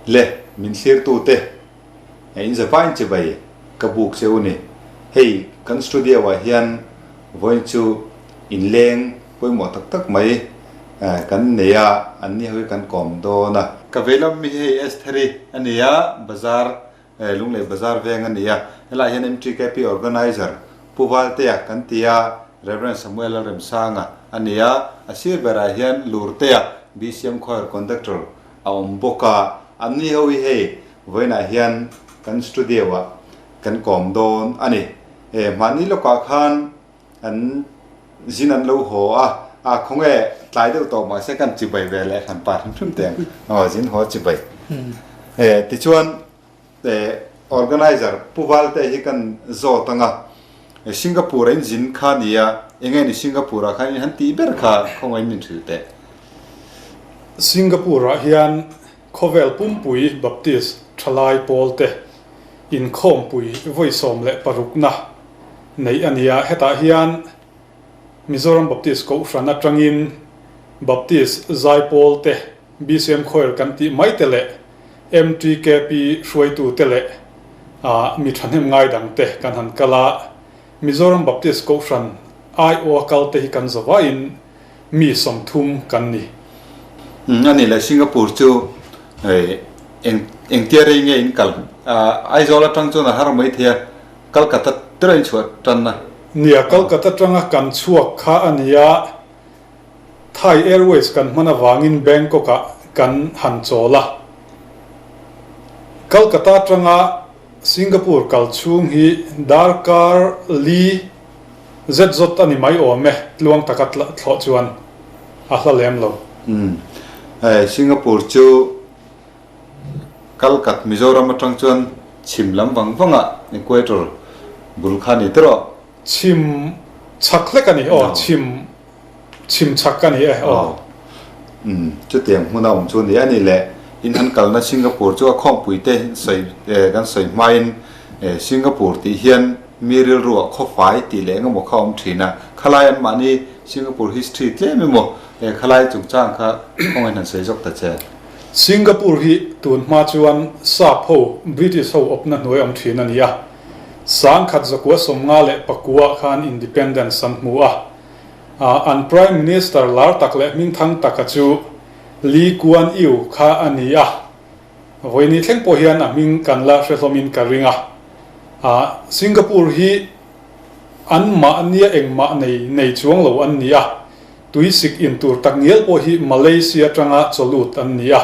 Le min thlirtute in zavaiin chibai ka buk che u ni. Hei kan studio ah hian vawiin chu inleng pawimawh tak tak mai kan nei a, an ni ho hi kan kawm dawn a. Ka veilam mi hi hei Estheri a ni a, bazar Lunglei bazar veng a ni a, helaiah hian MTKP Organizer Pu Valtea kan ti a, Rev. Samuel Lalremsanga a ni a, a sir berah hian Lurtea BCM Choir Conductor a awm bawk a, an ni ho hi hei vawiinah hian kan studio ah kan kawm dawn a ni. Hmahni lawkah khan an zin an lo haw a, a khawnge tlai deuh tawh mahse kan chibai ve leh hran pa hrim hrim teng aw zin haw chibai. Tichuan organizer Pu Valte hi kan zawt anga Singapore a in zin kha nia enge ni Singapore ah khan in han tih ber kha khawngaih in min hrilh teh. Singapore ah hian khawvel pumpui Baptist thalai pawl te inkhawmpui vawi 16 na neih a ni a, hetah hian Mizoram Baptist Kohhran atangin Baptist Zaipawl te, BCM Choir kan tih mai te leh MTKP hruaitu te leh mi thahnem ngai dang te kan han kal a, Mizoram Baptist Kohhran aiawha kal te hi kan zavaiin mi 30 kan ni. A nih leh Singapore chu engtia rei nge in kal? Aizawl atang chuan a har mai thei a, Calcutta train chhuah tanna. Nia, Calcutta tanga kan chhuak kha a nia, Thai Airways kan hman avangin Bangkok ah kan han chawl a. Calcutta tanga Singapore kal chhung hi darkar li zet zawt a ni mai awm e, tluang taka thlawh chuan a hla lem lo. Umm, Singapore chu Kalkat Mizoram atang chuan chhim lam vang vangah Equator bul kha a ni tawh. Chhim chhak hlek a ni aw, chhim chhim chhak a ni e aw. Umm, chutiang hmun a awm chu a ni a ni le. In han kalna Singapore chu a khawmpui te sawi kan sawi hmain Singapore tih hian mi rilruah khawfai tih leh engemaw kha a awm thin a. Khalai anmahni Singapore history tlem emaw khalai chungchang kha khawngaih han sawi zawk ta che. Singapore hi tun hma chuan Sap ho, British ho awpna hnuai awm thin a ni a. 1954 khan Independence an hmu a. An Prime Minister lar tak leh hmingthang taka chu Lee Kuan Yew kha a ni a. Vawiini thleng pawh hian a hming kan la hre hlawmin ka ring a. Singapore hi anmahnia engmah nei nei chuang lo an ni a. Tuisik in tur tak ngial pawh hi Malaysia atanga chawlut an ni a,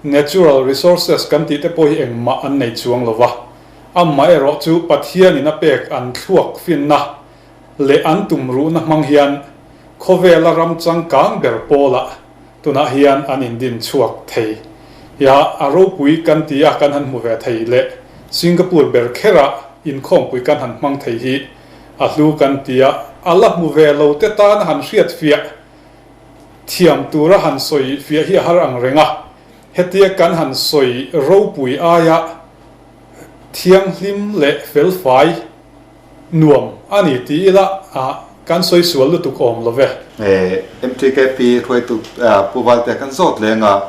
natural resources kan tih te pawh hi engmah an nei chuang lo va. Amaherawh chu Pathianin a pek an thluak finna leh an tumruhna hmang hian khawvela ram changkang ber pawlah tunah hian an indin chhuak thei. Ia a ropui kan ti a kan han hmu ve thei leh Singapore ber kherah inkhawmpui kan han hmang thei hi A hlu kan ti a, a la hmu ve lo te tan a han hriat fiah thiam tura han sawi fiah hi a har ang reng a, hetia kan han sawi ropui aia thianghlim leh felfai nuam a ni ti ila kan sawi sual lutuk awm lo ve. MTKP hruaitu Pu Valtea kan zawt leng a,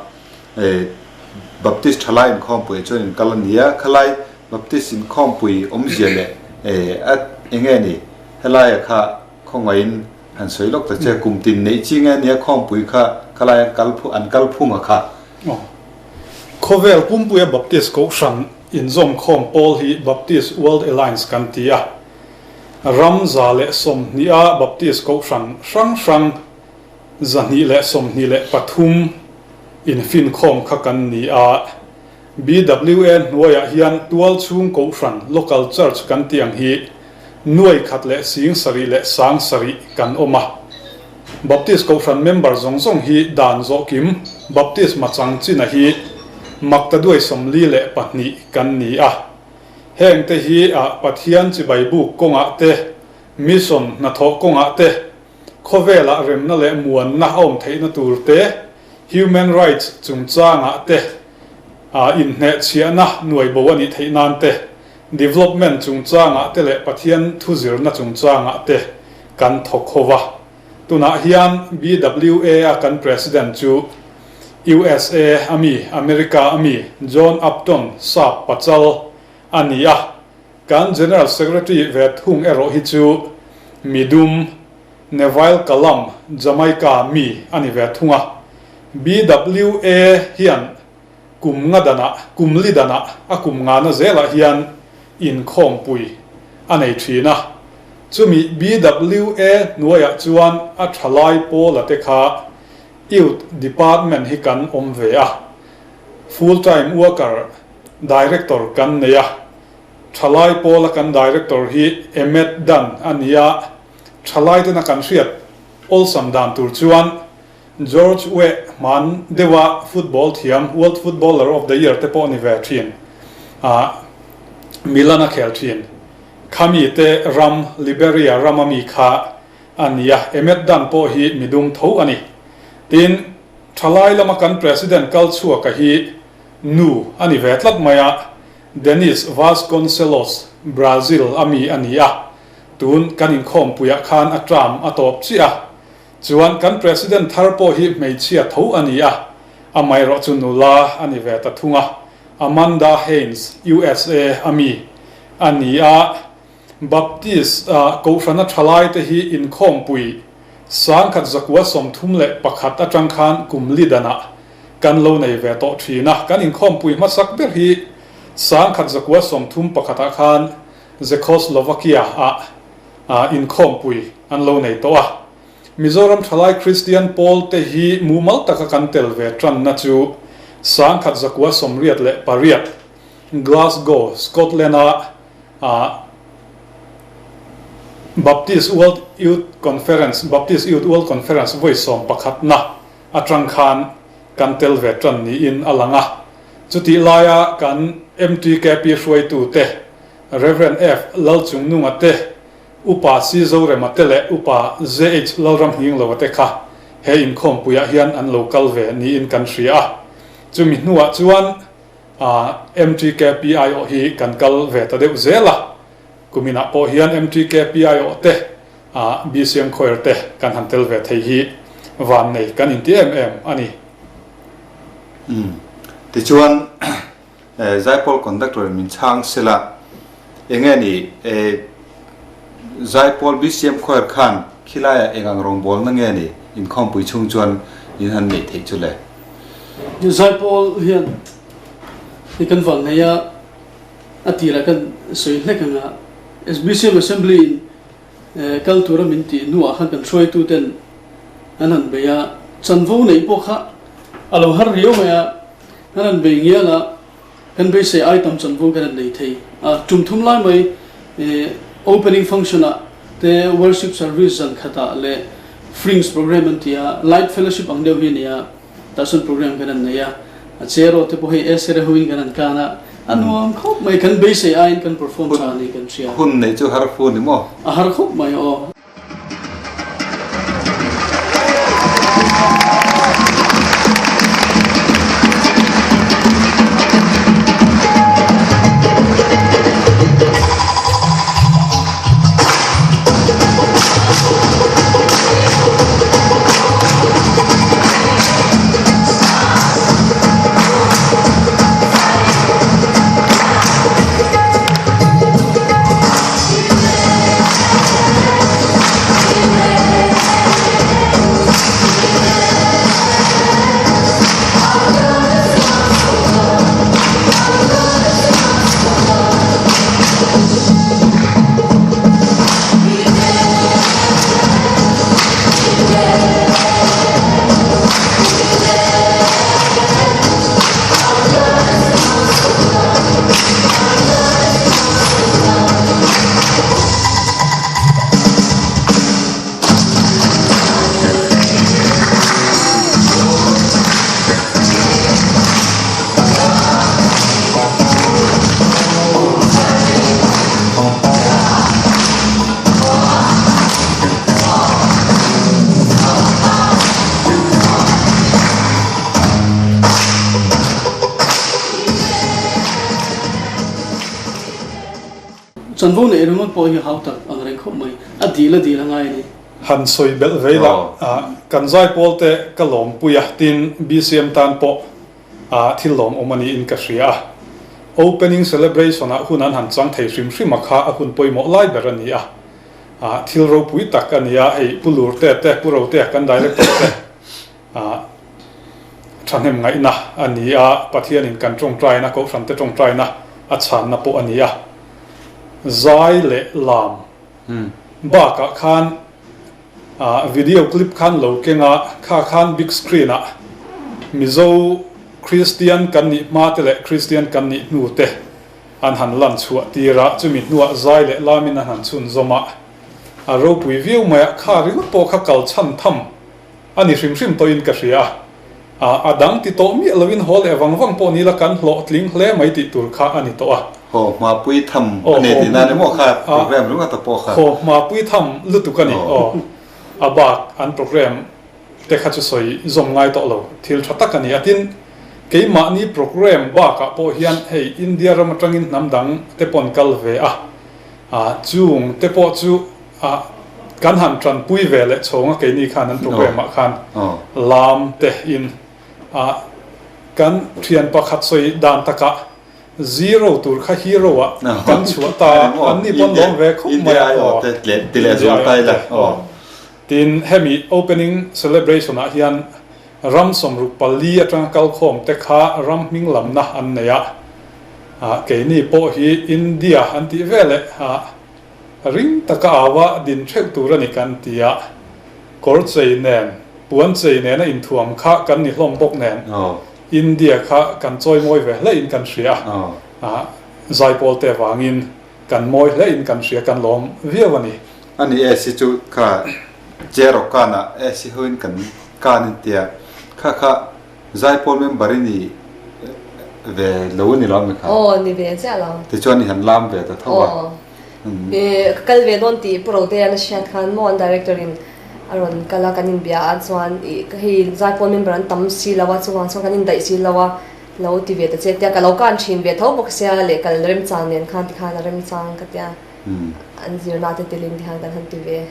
Baptist thalai inkhawmpui chuan in kal a ni a, khalai Baptist inkhawmpui awmzia leh a enge ni helaia kha khawngaihin han sawi lawk ta che, kum tin neih chi nge nia khawmpui kha khalai an kal an kal phung a kha. Aw. Khawvel pumpuia Baptist Kohhran inzawmkhawm pawl hi Baptist World Alliance kan ti a. Ram 120 a Baptist Kohhran hrang hrang 223 infinkhawm kha kan ni a. BWA hnuaiah hian tualchhung kohhran, local church, kan tih ang hi 10,070 kan awm a. Baptist kohhran member zawng zawng hi dan zawh kim Baptist machang china hi 442 kan ni a. Heng te hi a Pathian chibai buk kawngah te, mission hnathawh kawngah te, khawvelah remna leh muanna a awm theihna tur te, human rights chungchangah te, inhnehchhiahna nuai bo a nih theih nan te, development chungchangah te leh Pathian thuzirna chungchangah te kan thawk ho va. Tunah hian BWA a kan President chu USA a mi, America a mi John Upton sap pachal a ni a. Kan General Secretary ve thung erawh hi chu midum, Neville Kalam, Jamaica mi a ni ve thung a. BWA hian kum nga danah, kum li danah a kum ngana zelah hian inkhawmpui a nei thin a. Chumi BWA hnuaiah chuan a thalai pawla te kha Youth Department hi kan awm ve a, Full Time Worker Director kan nei a, thalai pawla kan Director hi Emmet Dunn a ni a, thalai tena kan hriat awlsam dan tur chuan George Weah hman deuha football thiam World Footballer of the Year te pawh ni ve thin a, Milan a khel thin. Khami te ram Liberia rama mi kha a ni a, Emmet Dunn pawh hi midum tho a ni. Tin, thalai lama kan President kal chhuaka hi nu a ni ve tlat mai a, Dennis Vasconcelos, Brazil a mi a ni a, tun kan inkhawmpuiah khan a term a tawp chiah a. Chuan kan President thar pawh hi hmeichhia tho a ni a, amaherawh chu nula a ni ve ta thung a, Amanda Haynes, USA a mi a ni a. Baptist Kohhrana thalaite hi inkhawmpui 1931 atang khan kum li danah kan lo nei ve tawh thin a. Kan inkhawmpui hmasak ber hi 1931 ah khan Czechoslovakia ah inkhawmpui an lo nei tawh a. Mizoram Thalai Kristian Pawl te hi mumal taka kan tel ve tanna chu 1988 Glasgow, Scotland ah a Baptist World Youth Conference, Baptist Youth World Conference vawi sawm pakhatna atang khan kan tel ve tan niin a lang a. Chutih laia kan MTKP hruaitute Rev. F. Lalchungnunga te, Upa C. Zorema te leh Upa JH. Lalramhninglova te kha he inkhawmpuiah hian an lo kal ve niin kan hria a. Chumi hnuah chuan MTKP aiawh hi kan kal ve ta deuh zel a, kuminah pawh hian MTKP aiawh te, BCM Choir te kan han tel ve thei hi van nei kan inti em em a ni. Tichuan, Zaipawl Conductor in min chhang sela, enge ni Zaipawl BCM Choir khan khilaiah eng ang rawngbawlna nge ni inkhawmpui chhung chuan in han neih theih chu le? Zaipawl hian i kan van nei a, a tirah kan sawi hlek ang a, SBCM Assembly in kal tura min tih hnuah khan kan hruaitu ten an han bei a, chanvo neih pawh kha a lo har riau mai a, an han bei ngial a, Kan beisei ai tam chanvo kan an nei thei a, tum thum lai mai opening function ah te worship service zan khat ah leh fringe program an ti a, light fellowship ang deuh hi a ni a, tah chuan program kan an nei a, a cheraw te pawh hei esere ho in kan an kan a, a nuam khawp mai, kan beisei aiin kan perform tha a ni kan hria. Hun neih chu har fu ni maw? A har khawp mai aw. Chanvo neih ringawt pawh hi hau tak ang reng khawp mai, a dil a dil a ngai a ni. Han sawi belh vei la, kan zaipawl te ka lawmpui a, tin BCM tan pawh thil lawmawm a niin ka hria a. Opening celebration ah hun an han chang thei hrim hrim a kha a hun pawimawh lai ber a ni a. Thil ropui tak a ni a, hei Pu Lurte te, Pu Rotea kan director te thahnem ngaihna a ni a, Pathianin kan tawngtaina, Kohhrante tawngtaina a chhanna pawh a ni a. Zai leh lam bakah khan video clip khan lo keng a, kha khan big screen ah Mizo Kristian kan nih hma te leh Kristian kan nih hnu te an han lan chhuah tir a, chumi hnuah zai leh lamin an han chhunzawm a, a ropui viau mai a, kha ringawt pawh kha kal chhan tham a ni hrim hrim tawhin ka hria a, a dang ti tawh miah loin haw leh vang vang pawh ni la kan hlawhtling hle mai tih tur kha a ni tawh a. Haw hmapui tham a ni tih nan emaw kha program ringawt a pawh kha. Haw hmapui tham lutuk a ni aw, a bak an program te kha chu sawi zawm ngai tawh lo, thil tha tak a ni a. Tin, keimahni program bakah pawh hian hei India ram atangin hnam dang te pawn kal ve a, chung te pawh chu kan han tanpui ve leh chhawng a keini khan an program ah khan lam te in kan thian pakhat sawi dan takah zero tur kha hero ah kan chhuah ta a, an ni pawn lawm ve khawp mai a aw. Tin, hemi opening celebration ah hian ram 64 atanga kalkhawm te kha ram hming lamna an nei a, keini pawh hi India an tih veleh ring taka aua din theuh tur a ni kan ti a, kawr chei nen, puan chei nena inthuam kha kan ni hlawm bawk nen India kha kan chawi mawi ve hle in kan hria a, zaipawl te vangin kan mawi hle in kan hria, kan lawm viau a ni. A ni AC chu kha Cheraw kanah AC hoin kan kan in tia kha kha Zaipawl member i ni ve lo a ni lo ami kha? Aw ni ve chiah lo. Tichuan i han lam ve ta tho a. Aw ka kal ve dawn tih Pu Rotea na hriat khan maw an director in a rawn kal a kan inbia a chuan ih hei Zaipawl member an tam si lo a chuvang chuan kan indaih si lo a lo ti ve ta che tia ka lo kan thin ve tho bawk sia leh kal remchang nen khan tikhan a remchang ka tia an zirna te telin tikhan kan han ti ve.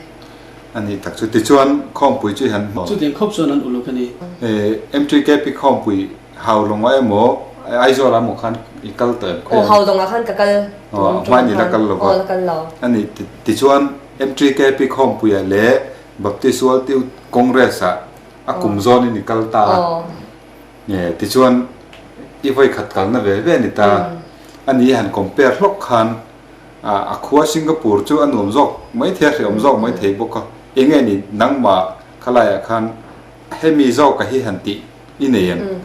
A ni tak chu. Tichuan khawmpui chu i han hmu. Chutiang khawp chuan an uluk a ni. MTKP khawmpui Haulawngah emaw Aizawlah emaw khan i kal tawh em? Aw Haulawngah khan ka kal. Aw hmain i la kal lo va. Aw la kal lo. A ni. Tichuan MTKP khawmpuiah leh Baptist World Youth Congress-ah a kum zawnin i kal ta a. Tichuan i vawikhat kalna ve ve a ni ta. A ni i han compare hlawk khan A khua Singapore chu a nuam zawk mai thei a, hrehawm zawk mai thei bawk a. Enge ni nangmah khalaiah khan hemi zawka hi han tih i nei em?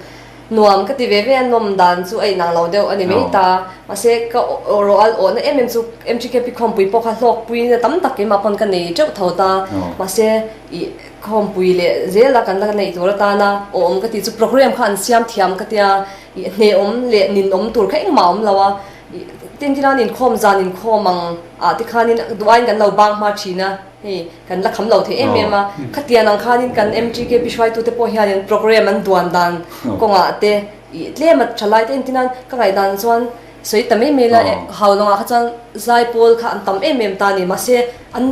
Nuam ka ti ve ve a, nawm dan chu a inang lo deuh a ni mai ta. Mahse ka rawh awhna em em chu MGKP khawmpui pawh kha hlawkpui na tam tak keimah pawn ka nei teuh tho ta. Mahse ih khawmpui leh zela kan la neih tur atana awm ka tih chu program kha an siam thiam ka tia, ih hnehawm leh ninawm tur kha engmah a awm lo a. Tintilan inkhawm zan inkhawm ang ah te khanin duh aiin kan lo bang hma thin a, hei kan la kham lo thei em em a, khatian ang khanin kan MTKP hruaitute pawh hianin program an duan dan kawngah te ih tlem a tha lai te entirnan ka ngaihdan chuan sawi ta mai mai la hau lawngah kha chuan zaipawl kha an tam em em ta a ni mahse an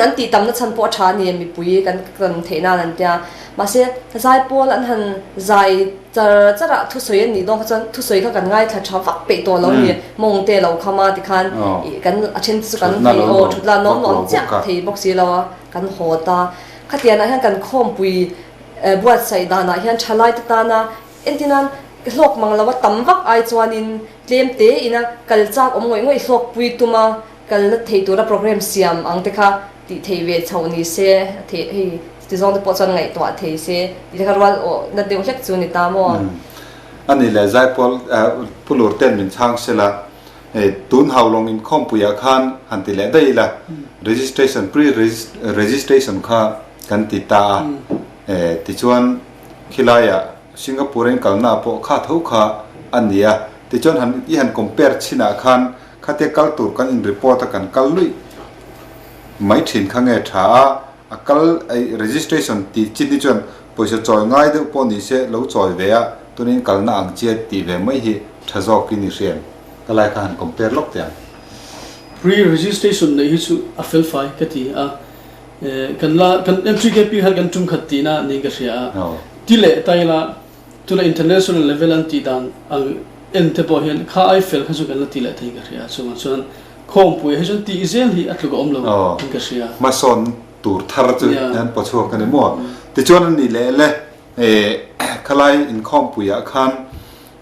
an tih tamna chhan pawh a tha a ni mipui kan kan theih nan an tia mahse zaipawl an han zai Char char ah thusawi a nih dawn kha chuan thusawi kha kan ngaithla tha vak peih tawh lo a ni. Mawng te lo kham a tikhan ih kan a then te chu kan hei aw thut la nuam nuam chiah thei bawk si lo a kan haw ta. Khatian ah hian kan khawmpui buatsaih dan ah hian thalai te tana entir nan hlawk mang lo a tam vak ai chuanin tlem te ina kal chak awm ngawih ngawih hlawkpui tum a kalna thei tura program siam ang te kha tih thei ve chhoh ni se a theih hei ti zawng te pawh chuan ngaihtuah thei se tih te kha rual awh na deuh hlek chu ni ta maw? A nih leh Zaipawl Pu Lur ten min chhang sela hei tun Haulawng inkhawmpuiah khan han ti leh daih ila registration pre registration kha kan ti ta a tichuan khilaiah Singapore in kalna pawh kha tho kha a ni a tichuan han i han compare chinah khan Khatia kal tur kan in report a kan kal luih mai thin kha nge tha a, a kal ei registration tih chin hi chuan pawisa chawi ngai deuh pawh ni se lo chawi ve a, tunin kalna ang chiat tih ve mai hi tha zawk in i hriam. Ka lai kha han compare lawk teh ang. Pre-registration neih hi chu a fel fai ka ti a. Kan la kan MTKP khan kan tum khat tihna niin ka hria a. Ti leh ta ila tuna international level an tih dan ang en te pawh hian kha ai fel kha chu kan la ti leh thei ka hria a. Chuvang chuan khawmpui hi chuan tih zel hi a tluk a awm lo in ka hria. Hmasawn tur thar chu an paw chhuak a ni maw? Tichuan a nih leh le khalai inkhawmpuiah khan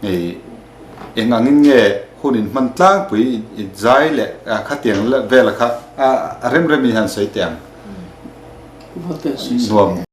Eng angin nge hun in hman tlangpui i zai leh khatiang vela kha a rem rem in han sawi teh ang. Nuam.